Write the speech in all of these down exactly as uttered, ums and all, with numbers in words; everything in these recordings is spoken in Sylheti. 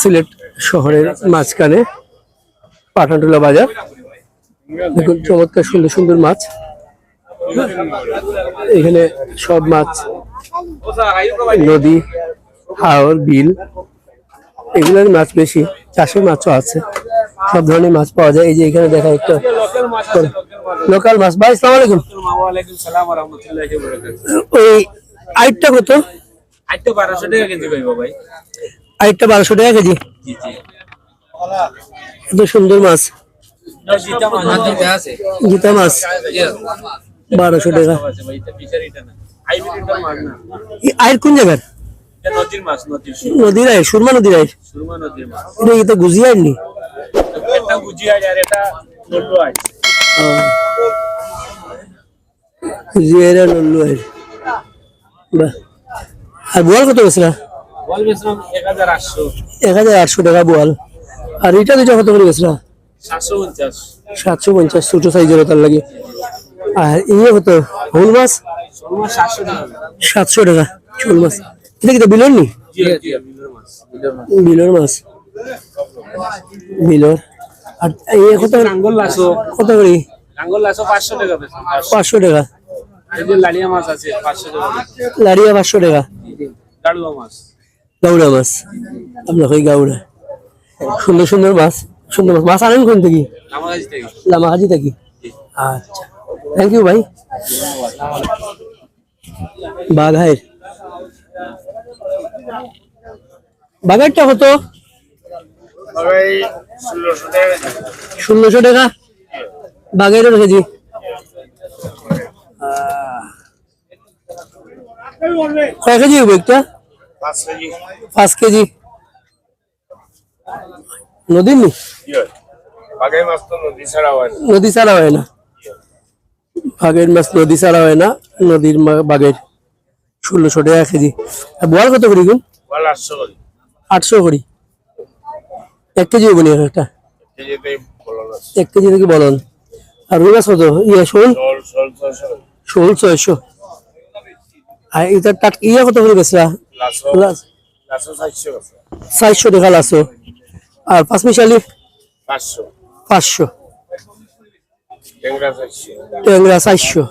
সিলেট শহরের মাঝখানে পাঠানটুলা বাজার। দেখুন, চমৎকার সুন্দর সুন্দর মাছ। এখানে সব মাছ, নদী, হাওর, বিল, এগুলোর মাছ বেশি। চাষের মাছও আছে, সব ধরনের মাছ পাওয়া যায়। এই যে এখানে দেখা একটা লোকাল মাছ। ভাই, আসসালামু আলাইকুম। ওয়ালাইকুম সালাম ওয়া রাহমাতুল্লাহি ওয়া বারাকাতুহু। ওই আইটটা কত? আইটটা বারোশো টাকা কেজি পাইবো ভাই। আইটটা বারোশো টাকা কেজি। জি, জি। এত সুন্দর মাছ। না, জিতা মাছ। না, জিতা আছে। জিতা মাছ। জি। বারোশো টাকা। আছে ভাই, এটা ফিশারি, এটা না। হাইব্রিড, এটা মাছ না। এই আইর কোন জায়গার? এটা নদীর মাছ, নদীর। নদীর আইর, সুরমা নদীর আইর। সুরমা নদীর মাছ। এটা, এটা গুজিয়া আইর নি? একটা গুজিয়া আইর আর এটা লল্লু আইর। ও। জিরা লল্লু আইর। বাহ। আর বোয়াল কত বেচরা? বোয়াল বেচলাম এক হাজার আটশো। এক হাজার আটশো টাকা বোয়াল। আর ইটা দুইটা কত করি বেচরা? সাতশো পঞ্চাশ। সাতশো পঞ্চাশ, ছোট সাইজের, তার লাগি। আর ইয়ে কত? শোল মাছ? শোল মাছ সাতশো টাকা। সাতশো টাকা শোল মাছ। এটা কিতা বিলর নি? জি, জি, বিলর মাছ। বিলর মাছ। বিলর। আর ইয়ে কত? লাঙ্গল লাসো। কত করি? লাঙ্গল লাসো পাঁচশো টাকা বেচা। পাঁচশো টাকা। এই যে লাড়িয়া মাছ আছে, পাঁচশো টাকা বেচা। লাড়িয়া পাঁচশো টাকা। গাড়ুয়া মাছ। গাউড়া মাছ। আপনার ওই গাউড়া। সুন্দর সুন্দর মাছ। সুন্দর মাছ। মাছ আনেন কোন থেকে? লামাকাজি থেকে। লামাকাজি থেকে। আচ্ছা। থ্যাংক ইউ ভাই। বাঘাইর। বাঘাইরটা কত? বাঘাই ষোলোশো টাকা। ষোলোশো টাকা? বাঘাইরর কেজি। আহ, কয় কেজি হইব একটা? পাঁচ কেজি। পাঁচ কেজি। নদীর নি? জি হয়। বাঘাই মাছ তো নদী ছাড়া হয় না। নদী ছাড়া হয় না। বাঘের মাছ নদী ছাড়া হয় না, নদীর মা-, বাঘের। ষোলোশো টাকা কেজি। আর বোয়াল কত করি গুণ? বোয়াল আটশো করি। আটশো করি। এক কেজি হইব নি এক একটা? এক কেজি থেকে বলন আছে। এক কেজি থেকে বলন। আর রুই মাছ কত? ইয়ে, শোল? শোল, শোল ছয়শো করি। শোল ছয়শো। আর এটা টাট-, ইয়ে কত করে বেচরা? লাসো। লাস- লাসো চারশো আছে। চারশো টাকা লাসো। আর পাঁচমিশালি? পাঁচশো। পাঁচশো। ট্যাংরা চারশো। ট্যাংরা চারশো।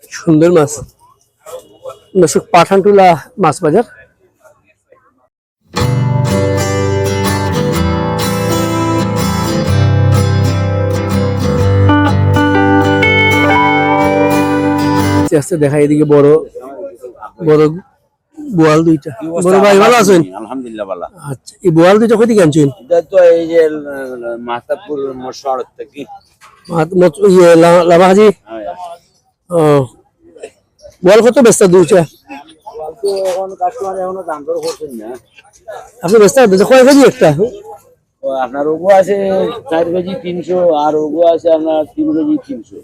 সুন্দর মাছ। দর্শক, পাঠানটুলা মাছ বাজার। আস্তে আস্তে দেখা, এদিকে বড় বড় বোয়াল দুইটা। কি অবস্থা? বড় ভাই, ভালো আছেন? আলহামদুলিল্লাহ, ভালো। আচ্ছা, এই বোয়াল দুইটা কই থেকে আনছেন? এটা তো এই যে, আহ, মাহতাবপুর মশাড় থেকে। মাত-, মত-, ইয়ে, লা-, লামাহাজি? হ্যাঁ। ও। বোয়াল কত বেচতা দুইটা? বোয়াল তো এখন কাস্টমার এখনো দাম দর করছেন না। আপনি বেচতা, বেচতা কয় কেজি একটা? ও, আপনার ওগো আছে চার কেজি তিনশো, আর ওগো আছে আপনার তিন কেজি তিনশো।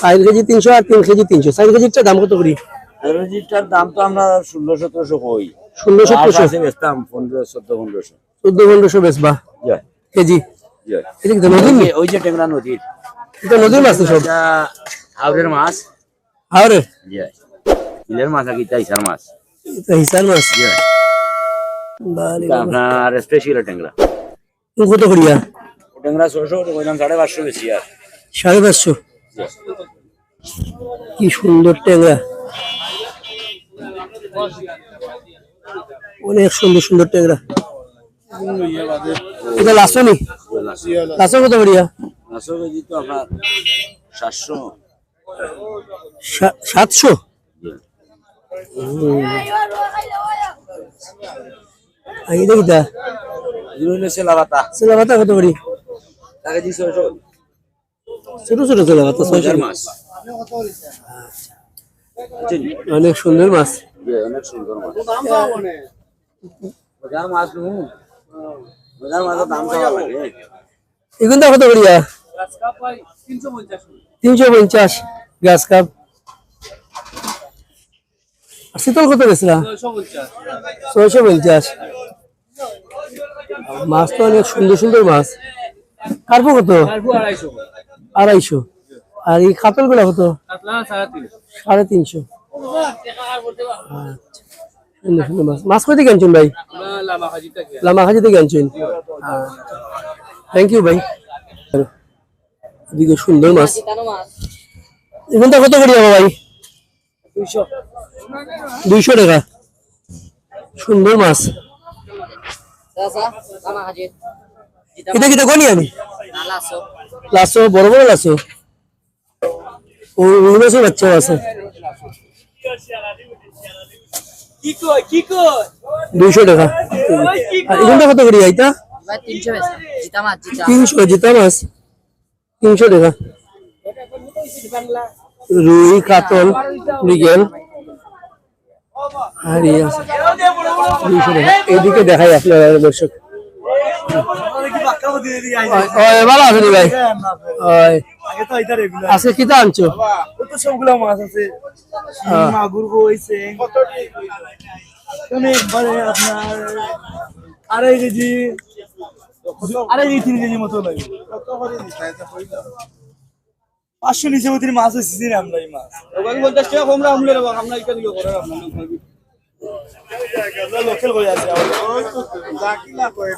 চার কেজি তিনশো আর তিন কেজি তিনশো। চার কেজিরটা দাম কত করি? চার কেজিরটার দাম তো আমরা ষোলো সতেরোশো কই। ষোলো সতেরোশো? আর আছে বেচতাম পনেরো, চোদ্দ পনেরোশো। চোদ্দ পনেরোশো বেচবা? জি। কেজি? জি। এটা কি নদীর ওই যে, নি? ওই যে টেংরা নদীর। এটা নদীর মাছ তো সব। এটা হাওরের মাছ। হাওরের? জি। বিলের মাছ আর কি, এটা ইছার মাছ। এটা ইছার মাছ? জি। বাহ রে এটা বাহ। আপনার স্পেশাল টেংরা। ও কত করিয়া? ও টেংরা ছয়শো, ওটা কইলাম সাড়ে পাঁচশো বেশি আর। সাড়ে পাঁচশো? কি সুন্দর টেংরা, অনেক সুন্দর সুন্দর টেংরা। এটা লাসো নি? লাসো কত করিয়া? লাসো কেজি তো আপনার সাতশো। সা-, সাতশো? হুম। আর এটা কিতা? এগুলো হইলো সেলা পাতা। সেলা পাতা কত করি? তাকে দিছি ছয়শো। ছোট ছোট সেলা পাতা, ছয়শো। মজার মাছ। আচ্ছা। অনেক সুন্দর মাছ। জি, অনেক সুন্দর মাছ। মজার মাছ নু। মজার মাছের দাম কম লাগে। এগুলো কত করিয়া? তিনশো পঞ্চাশ গ্রাস কাপ। আর চিতল কত বেচরা? ছয়শো পঞ্চাশ। মাছ তো অনেক সুন্দর সুন্দর মাছ। কার্পো কত? কার্পো আড়াইশো। আড়াইশো। আর এই কাতলগুলা কত? কাতলা সাড়ে তিনশো। সাড়ে তিনশো। আচ্ছা। সুন্দর সুন্দর মাছ। মাছ কই থাকি আনছইন ভাই? লামাখাজি থাকি আনছইন। থ্যাংক ইউ ভাই। এদিকে সুন্দর মাছ। এগুনতা কত করি ভাই? দুইশো। দুইশো টেকা। সুন্দর মাছ। ইটা কিতা কই নি আমি? লাসো, বড় বড় লাসো। ও, রুই মাছর বাচ্চাও আছে। দুইশো টেকা। আর এগুনতা কত করি ইটা? তিনশো, জিতা মাছ। তিনশো, জিতা মাছ। তিনশো টেকা। রুই, কাতল, মৃগেল। আর ইয়ে আছে। দুইশো টেকা। এইদিকে দেখাই আপনারা, দর্শক। ওই, ওই, ভালা আছইন নি ভাই? ওই। আজকে কিতা আনছো? ও তো সবগুলা মাছ আছে। শিং, হ্যাঁ। মাগুর, কই, চেং। মানে একবারে আপনার আড়াই কেজি, আড়াই কেজি, তিন কেজি মতো লাগে। পাঁচশো নিচে ওদের মাছ হইছে, চিনি আমরা এই মাছ। ওখানে পঞ্চাশ টেকা কম রাখা মূল্য রাখবো, আমরা এখানে ইয়ে করে রাখবো। আমরা লোকাল কই আছে?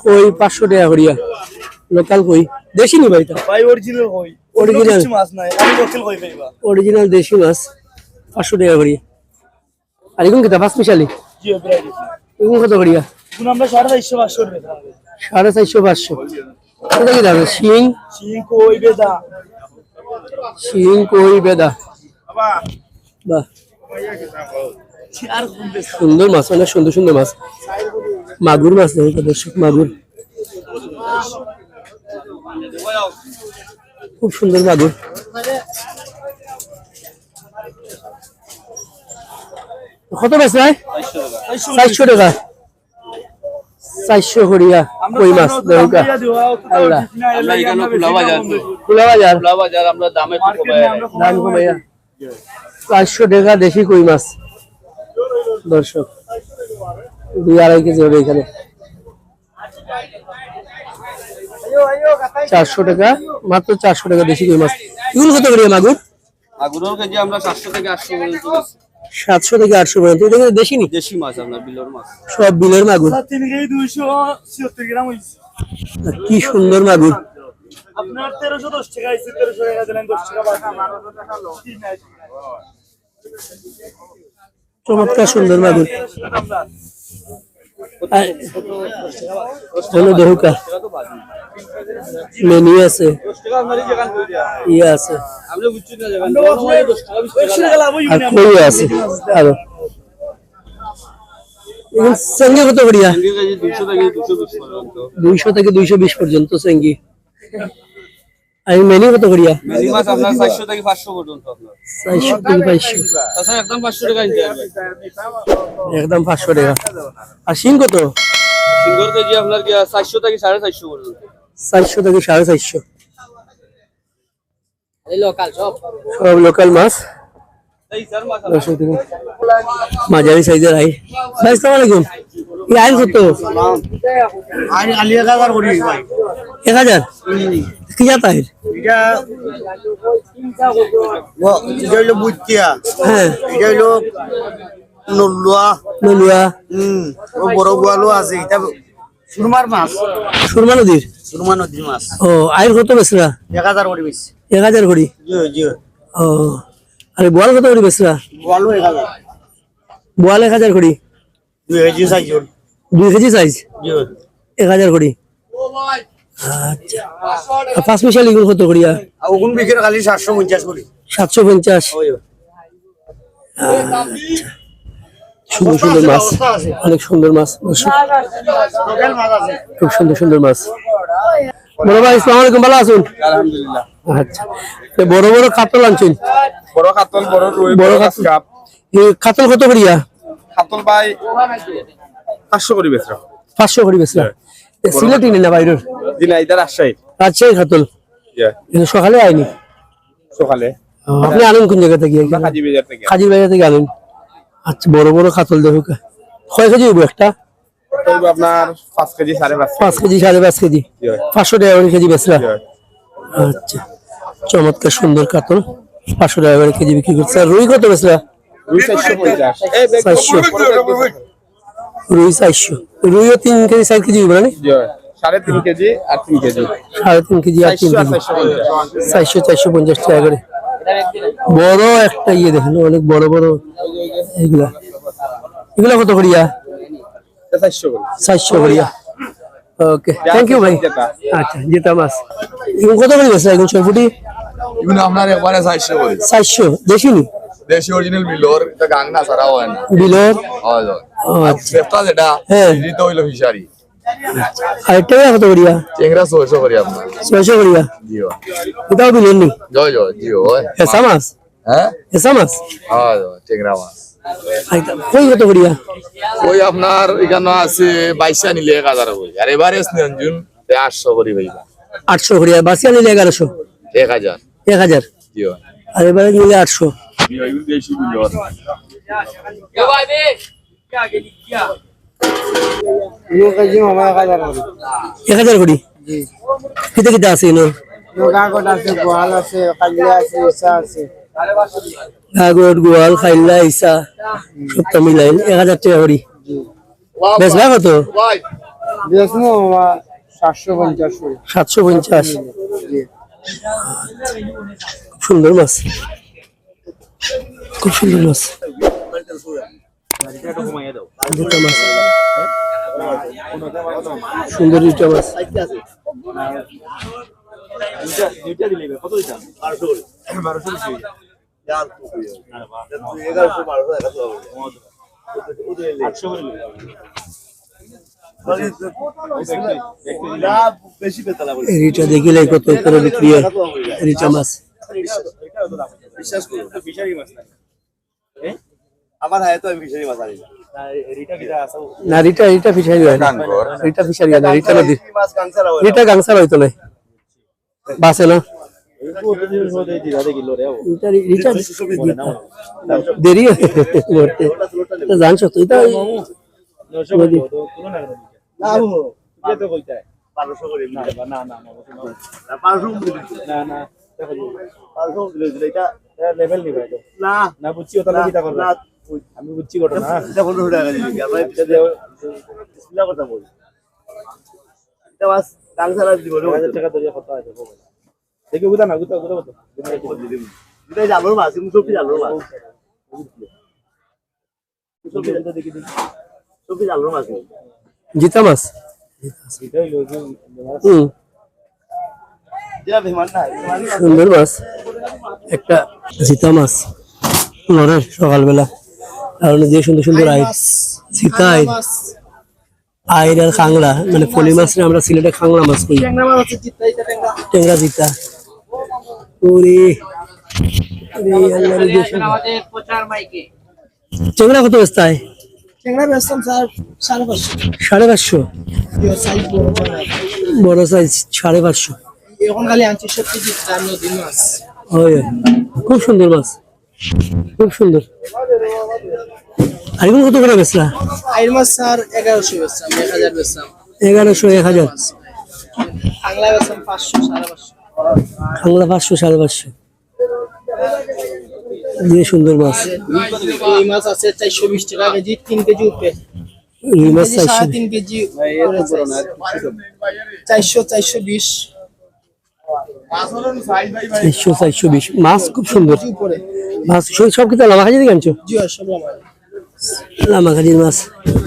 কই পাঁচশো টেকা করিয়া। লোকাল কই? দেশি নি ভাই ইটা? ভাই, অরিজিনাল কই। অরিজিনাল। অন্য কিছু মাছ নাই, আমি লোকাল কই পাইবা। অরিজিনাল দেশি মাছ, পাঁচশো টেকা করিয়া। আর এগুন কিতা পাঁচ মিশালি? জি, ভাই। এগুন কত করিয়া? এগুন আমরা সাড়ে চারশো, পাঁচশো করে বেচা। সাড়ে চারশো, পাঁচশো। এটা কিতা আছে? শিং? শিং, কই, বেদা। শিং, কই, বেদা। বাহ। আর কোন বেচা? সুন্দর মাছ, অনেক সুন্দর সুন্দর মাছ। মাগুর মাছ দেখো দর্শক, মাগুর। খুব সুন্দর মাগুর। কত বেচরা? চারশো টেকা। চারশো করিয়া কই মাছ, দেখউক্কা। আল্লাহ। আমরা এখানে খোলা বাজার তো। খোলা বাজার। খোলা বাজার, আমরা দামে একটু কমাই। দাম কমাইয়া। চারশো টেকা দেশি কই মাছ। দর্শক, দুই আড়াই কেজি হবে এখানে। চারশো টেকা, মাত্র চারশো টেকা দেশি কই মাছ। এগুন কত করিয়া মাগুর? মাগুরর কেজি আমরা সাতশো থেকে আটশো পর্যন্ত বেচি। সাতশো থেকে আটশো পর্যন্ত। ইটা কিন্তু দেশি নি? দেশি মাছ, আপনার বিলর মাছ। সব বিলর মাগুর। তিন কেজি দুইশো ছিয়াত্তর গ্রাম হইছে। কি সুন্দর মাগুর। আপনার তেরোশো দশ টেকা আইছে, তেরোশো টেকা দিলেন, দশ টেকা বাদ দিলেন। চমৎকার সুন্দর মাগুর। আর হলো দেখউক্কা। মেনি আছে, ইয়ে আছে, আর কই আছে আরো। এগুন চেংগি কত করিয়া? চেংগি কেজি দুইশো থেকে দুইশো বিশ পর্যন্ত। দুইশো থেকে দুইশো বিশ পর্যন্ত চেংগি। আর মেনি কত করিয়া? মেনি মাছ আপনার চারশো থেকে পাঁচশো পর্যন্ত আপনার। চারশো থেকে পাঁচশো। তাছাড়া একদম পাঁচশো টেকা নিতে হবে। একদম পাঁচশো টেকা। আর শিং কত? শিংর কেজি আপনার কি চারশো থেকে সাড়ে চারশো পর্যন্ত। চারশো থেকে সাড়ে চারশো। এই লোকাল সব। সব লোকাল মাছ। দর্শক দেখুন, মাঝারি সাইজের আইর। ভাই, আসসালামু আলাইকুম। এই আইর কত? আইর আলি এক হাজার করি ভাই। এক হাজার? হুম। কি জাত আইর? এটা ও, এটা হইলো বুইতিয়া। হ্যাঁ। এটা হইলো নলুয়া। নলুয়া। হুম, ও বড় গোয়ালও আছে। এটা সুরমার মাছ। সুরমা নদীর? সুরমা নদীর মাছ। ও, আইর কত বেচরা? এক হাজার করি বেচি। এক হাজার করি? জি, জি। ও, আরে বোয়াল কত করি বেচরা? বোয়ালও এক হাজার। বোয়াল এক হাজার করি? দুই কেজি সাইজ ওর। দুই কেজি সাইজ? জি। এক হাজার করি? আচ্ছা। আর পাঁচ মিশালি ইগুন কত করিয়া? আর ওগুন বিকের খালি সাতশো পঞ্চাশ করি। সাতশো পঞ্চাশ? ওই, ওই। আচ্ছা। সুন্দর সুন্দর মাছ, অনেক সুন্দর মাছ, দর্শক। খুব সুন্দর সুন্দর মাছ। বড় ভাই, আসসালামু আলাইকুম, ভালা আছইন? আলহামদুলিল্লাহ। আচ্ছা, তো বড় বড় কাতল আনছইন? বড় কাতল, বড় রুই, বড় বড় কাতল। কাপ। এই কাতল কত করিয়া? কাতল ভাই পাঁচশো করি বেচরা। পাঁচশো করি বেচরা? হ্যাঁ। এ, সিলেটি নি না বাইরের? জি না, এটা রাজশাহী। রাজশাহী কাতল? হ্যাঁ। এটা সকালে আইনি? সকালে। ও, আপনি আনেন কোন জায়গা থেকে? আমরা কাজী বাজার থেকে। কাজী বাজার থেকে আনেন। আচ্ছা, বড় বড় কাতল দেখউক্কা। কয় কেজি হইব একটা? এটা হইব আপনার পাঁচ কেজি, সাড়ে পাঁচ কেজি। পাঁচ কেজি, সাড়ে পাঁচ কেজি। জি ভাই। পাঁচশো টাকা করে কেজি বেচরা? জি ভাই। আচ্ছা, চমৎকার সুন্দর কাতল, পাঁচশো টাকা করে কেজি বিক্রি করছে। আর রুই কত বেচরা? রুই চারশো পঞ্চাশ। চারশো। রুই চাইরশো। রুইও তিন কেজি, চাইর কেজি অইবো না নি? জি অয়। সাড়ে তিন কেজি আর তিন কেজি। সাড়ে তিন কেজি আর তিন কেজি। চাইরশো আর চাইরশো পঞ্চাশ। চাইরশো, চাইরশো পঞ্চাশ টেকা করি। বড় একটা ইয়ে দেখইন, অনেক বড় বড় এইগুলা। এগুলা কত করিয়া? চাইরশো করি। চাইরশো করিয়া। ওকে, thank you ভাই। আচ্ছা, জিতা মাছ। এগুন কত করি বেচরা এগুন ছয় ফুটি? এগুন আপনার একবারে চাইরশো করি। চাইরশো, দেশি নি? দেশি original বিলর, ইটা গাং না ছাড়া অয় না। বিলর? অয়, অয়। ও, আর আচ্ছা। বেচরা যেটা, হ্যাঁ। ইটা অইলো fishery। আর টেংরা কত করিয়া? টেংরা ছয়শো করি আপনার। ছয়শো করিয়া? জি অয়। ইটাও বিলর নি? জি অয়, জি অয়। হেসা মাছ? হ্যাঁ? হেসা মাছ? হ্যাঁ, টেংরা মাছ। আচ্ছা, কই কত করিয়া? কই আপনার এখানো আছে বাইশা নিলে এক হাজার করি। আর এবারে নিয়ঞ্জন আটশো করি ভাইবা। আটশো করিয়া, বাসিয়া নিলে এগারোশো? এক হাজার। এক হাজার? জি অয়। আর এবারে নিলে আটশো? জি অয়, এগুন দেশি বিলর। এক হাজার করি? জি। কিতা কিতা আছে ইনো? গাগট আছে, গোয়াল আছে, কাইল্লা আছে, ইছা আছে। গাগট, গোয়াল, কাইল্লা, ইছা, সবতা মিলাইন এক হাজার টেকা করি। জি। বেচবা কত? বেচমু মামা সাতশো পঞ্চাশ করি। সাতশো পঞ্চাশ? জি। খুব সুন্দর মাছ, খুব সুন্দর মাছ। রিটা মাছ। সুন্দর রিটা মাছ। রিটা দেখিলে কত করে বিক্রি অয় রিটা মাছ। বিশ্বাস করো। আমার হাতে তো আমি fishery মাছ আনি না। না, রিটা, রিটা fishery অয় না। রিটা fishery অয় না, রিটা নদী। রিটা গাংছাড়া অইতো নায়। বাঁচে না। রিটা, রিটা দেরি অয় মরতে। ইটা জানছো তো, ইটা নদী। না, ও। ইয়ে তো কইতায়। বারোশো করি। না, না, না, না, না, বারোশো করি। না, না, দেখো, বারোশো করি, এটা। এটা level নিবা এটা। না। না, বুঝছি, ওটা না, কিতা করবা? না, ওই আমি বুঝছি ঘটনা। এটা পনেরোশো টাকা কেজি। আমরা এটা দিয়ে বিসমিল্লাহ কথা বলি। এটা মাছ গাংছাড়া দিব, এক হাজার টাকা ধরিয়া কথা আছে, বলো। দেখি, গুতা না, গুতা, গুতা, গুতা। এটা জালোর মাছ, কিন্তু সবটি জালোর মাছ। জিতা মাছ। হুম। সুন্দর মাছ। একটা জিতা মাছ। নরের সকালবেলা। আর অনেক যে সুন্দর সুন্দর আইর। জিতা আইর। আইর আর কাংলা, মানে পলি মাছরে আমরা সিলেটে কাংলা মাছ কই। টেংরা জিতা। ওরে, ওরে আল্লাহ রে, যে সুন্দর। টেংরা কত বেচতায়? টেংরা বেচতাম স্যার সাড়ে পাঁচশো। সাড়ে পাঁচশো? বড় সাইজ সাড়ে পাঁচশো। এখন খালি আনছি সব কিছু চার নদীর মাছ। ওই, খুব সুন্দর মাছ। খুব সুন্দর। আর এগুন কত করে বেচরা? আইর মাছ স্যার এগারোশো বেচতাম, এক হাজার বেচতাম। এগারোশো, এক হাজার। কাংলা বেচতাম পাঁচশো, সাড়ে পাঁচশো। কাংলা পাঁচশো, সাড়ে পাঁচশো। যে সুন্দর মাছ। রুই মাছ আছে চারশো বিশ টাকা কেজি, তিন কেজি উপরে। রুই মাছ চারশো। সাড়ে তিন কেজি উপরে size। চারশো, চারশো বিশ। চারশো, চারশো বিশ। মাছ খুব সুন্দর। মাছ সব, সব কিতা লামাখাজি থাকি আনছো? জি, সব লামাখাজি। লামাখাজির মাছ,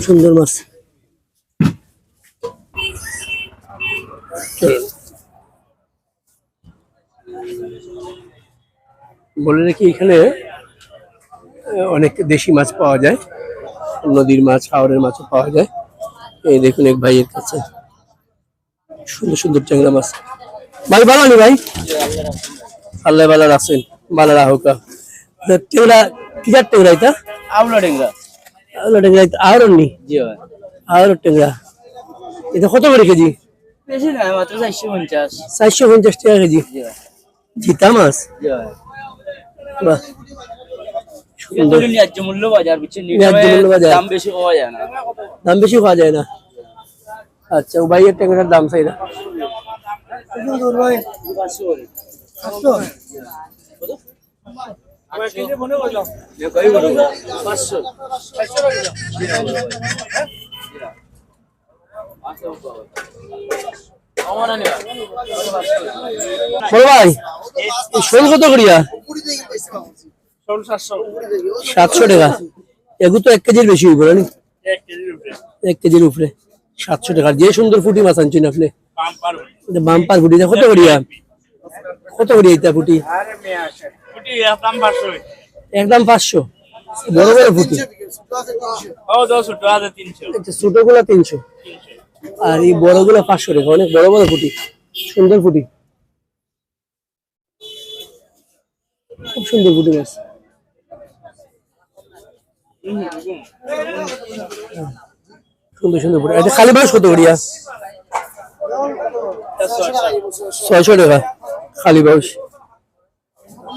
সুন্দর মাছ। বলে নাকি এখানে, আহ, অনেক দেশি মাছ পাওয়া যায়, নদীর মাছ, হাওরের মাছও পাওয়া যায়। এই দেখুন এক ভাইয়ের কাছে। সুন্দর সুন্দর টেংরা মাছ। ভাই, ভালা নি ভাই? আল্লায় ভালা রাখছইন, ভালা রাখউক্কা। টেংরা, কি জাত টেংরা ইটা? আউলা টেংরা। আউলা টেংরা, ইটা আওরর নি? জি ভাই। আওরর টেংরা। ইটা কত করি কেজি? বেশি না, মাত্র চাইরশো পঞ্চাশ। চাইরশো পঞ্চাশ টেকা কেজি। জি ভাই। জিতা মাছ? জি ভাই। বাহ। সুন্দর। ন্যায্য মূল্য বাজার, বুঝছেন? ন্যায্য মূল্য বাজার। দাম বেশি কওয়া যায় না। দাম বেশি কওয়া যায় না। আচ্ছা, ও ভাইয়ের টেংরার দাম চাইরা। পাঁচশো। বড় ভাই, এই শোল কত করিয়া? সাতশো টাকা। এগু তো এক কেজির বেশি অইবো না নি? এক কেজির উপরে। সাতশো টাকা। যে সুন্দর পুটি মাছ আনছইন আপনে। বাম্পার পুটি, ইটা কত করিয়া? কত করিয়া ইটা পুটি? পুটি একদম পাঁচশো। একদম পাঁচশো। বড় বড় পুটি। ও, দশ টাকা আছে তিনশো। আচ্ছা, ছোটগুলা তিনশো। আর এই বড়গুলা পাঁচশো টাকা, অনেক বড় বড় পুটি, সুন্দর পুটি। খুব সুন্দর পুটি মাছ। সুন্দর সুন্দর পুটি। এটা খালি বাউশ কত করিয়া? ছয়শো টাকা খালি বাউশ।